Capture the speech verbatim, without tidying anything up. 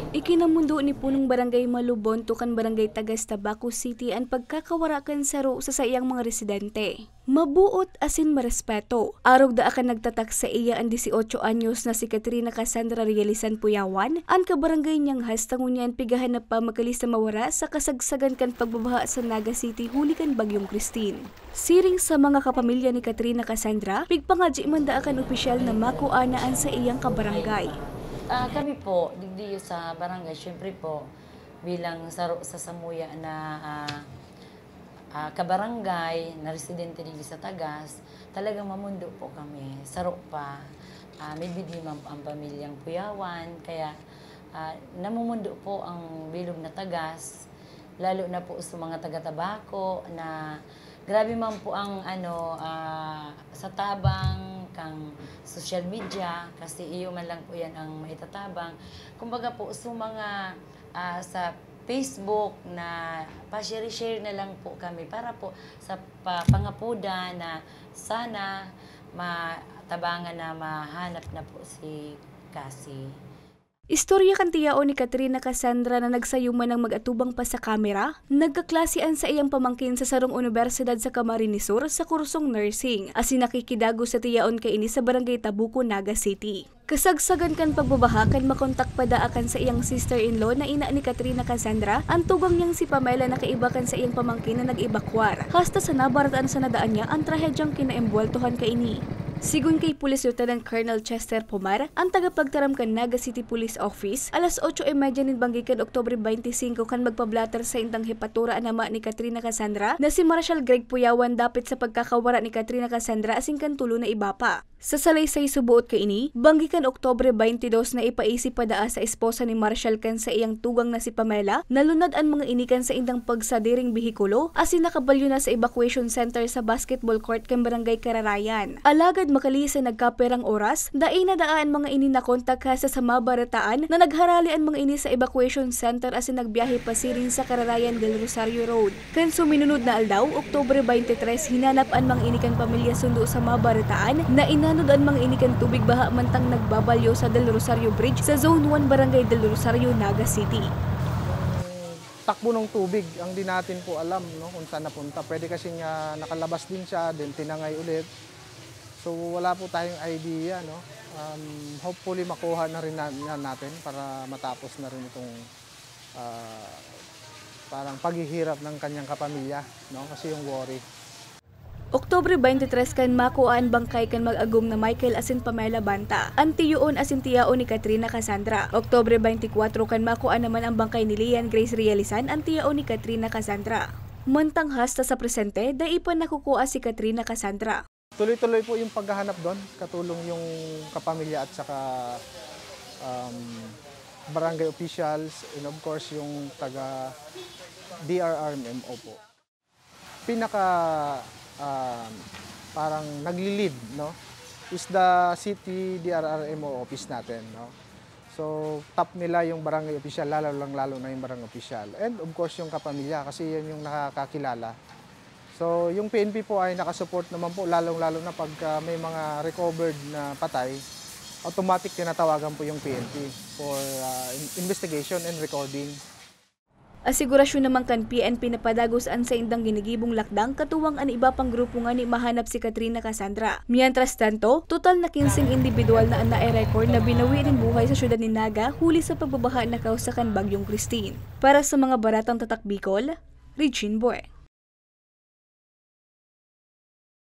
Ikinamundo ni Punong Barangay Malubonto kan Barangay Tagas, Tabaco City an pagkakawara kan saro sa saiyang mga residente. Mabuot asin marespeto. Arog daa kan nagtatak saiya an dieciocho anyos na si Katrina Cassandra Realizan Puyawan, an kabarangay niyang hasta ngunyan pigahanap pa makalis na mawara sa kasagsagan kan pagbabaha sa Naga City huli kan Bagyong Christine. Siring sa mga kapamilya ni Katrina Cassandra, pigpangadyi man daa kan opisyal na makuana an saiyang kabarangay. Ah, kami po, digdi sa barangay, syempre po, bilang saro sa samuya na, ah, ah, kabarangay, na residente digdi sa Tagas, talagang mamundo po kami. Saro pa, ah, may bidi man po ang pamilyang Puyawan, kaya, ah, namumundo po ang bilog na Tagas, lalo na po sa mga taga-Tabaco na grabe man po ang ano, ah, sa tabang kang social media, kasi iyo man lang po yan ang maitatabang. Kumbaga po, sa mga, ah, sa Facebook na pa-share-share na lang po kami para po sa pa-, pangapodan na sana matabangan na mahanap na po si Cassie. Istorya kan tiyaon ni Katrina Cassandra na nagsayo man nang mag-atubang pa sa kamera, nagkaklase an saiyang pamangkin sa sarong unibersidad sa Camarines Sur sa kursong nursing, asin nakikidagos sa tiyaon kaini sa Barangay Tabuco, Naga City. Kasagsagan kan pagbabaha kan makontak pa daa kan saiyang sister-in-law na ina ni Katrina Cassandra, an tugang niyang si Pamela na kaiba kan saiyang pamangkin na nag-ebakwar. Hasta sa nabarataan sa nadaan niya an trahedyang kinaembweltohan kaini. Sigon kay Police Lieutenant Colonel Chester Pomar, an tagapagtaram kan Naga City Police Office, alas otso y media nin banggi kan Oktubre twenty-five kan magpa-blotter sa indang hepatura an ama ni Katrina Cassandra na si Marshal Greg Puyawan dapit sa pagkakawara ni Katrina Cassandra asin kan tulo na iba pa. Sa salaysay suboot kaini, banggi kan Oktubre twenty-two na ipaisip pa daa sa esposa ni Marshal kan saiyang tugang na si Pamela, nalunad an mga ini kan saindang pagsadiring behikulo asin nakabalyo na sa evacuation center sa basketball court kan Barangay Kararayan. Alagad makalihis sa nagkaperang oras, dai na daa an mga ini nakontak hasta sa mabarataan na nagharali an mga ini sa evacuation center asin nagbiyahe pasiring sa Kararayan Del Rosario Road. Kan suminunod na aldaw, Oktubre twenty-three, hinanap an mga ini kan pamilya sundo sa mabarataan na inanod an mga ini kan tubig baha mantang nagbabalyo sa Del Rosario Bridge sa Zone one, Barangay Del Rosario, Naga City. Takbo ng tubig, ang di natin po alam, no, kung saan napunta. Pwede kasi nga nakalabas din siya, then tinangay ulit. So wala po tayong idea, no. Um, hopefully makuha na rin na, na natin para matapos na rin itong ah, parang paghihirap ng kanyang kapamilya, no? Kasi yung worry. Oktubre twenty-three kan makua an bangkay kan mag-agom na Michael asin Pamela Banta, an tiyoon asin tiyaon ni Katrina Cassandra. Oktubre twenty-four kan makua naman ang bangkay ni Lian Grace Realizan, an tiyaon ni Katrina Cassandra. Mantang hasta sa presente, dai pa nakukua si Katrina Cassandra. Tuloy-tuloy po yung paghahanap doon, katulong yung kapamilya at saka um, barangay officials and of course yung taga D R R M M O po. Pinaka um, parang nagli-lead, no, is the city D R R M O office natin, no. So top nila yung barangay official, lalo lang lalo na yung barangay official. And of course yung kapamilya kasi yan yung nakakakilala. So yung P N P po ay nakasupport naman po, lalong-lalo na pagka may mga recovered na patay, automatic tinatawagan po yung P N P for uh, investigation and recording. Asigurasyon naman kan P N P na padagos an saindang ginigibong lakdang katuwang an iba pang grupo ngani mahanap si Katrina Cassandra. Mientras tanto, total na kinseng indibidwal na an nae-record na binawi nin buhay sa syudad nin Naga huli sa pagbabaha na kausa kan Bagyong Christine. Para sa mga baratang tatak Bicol, Regine Boy.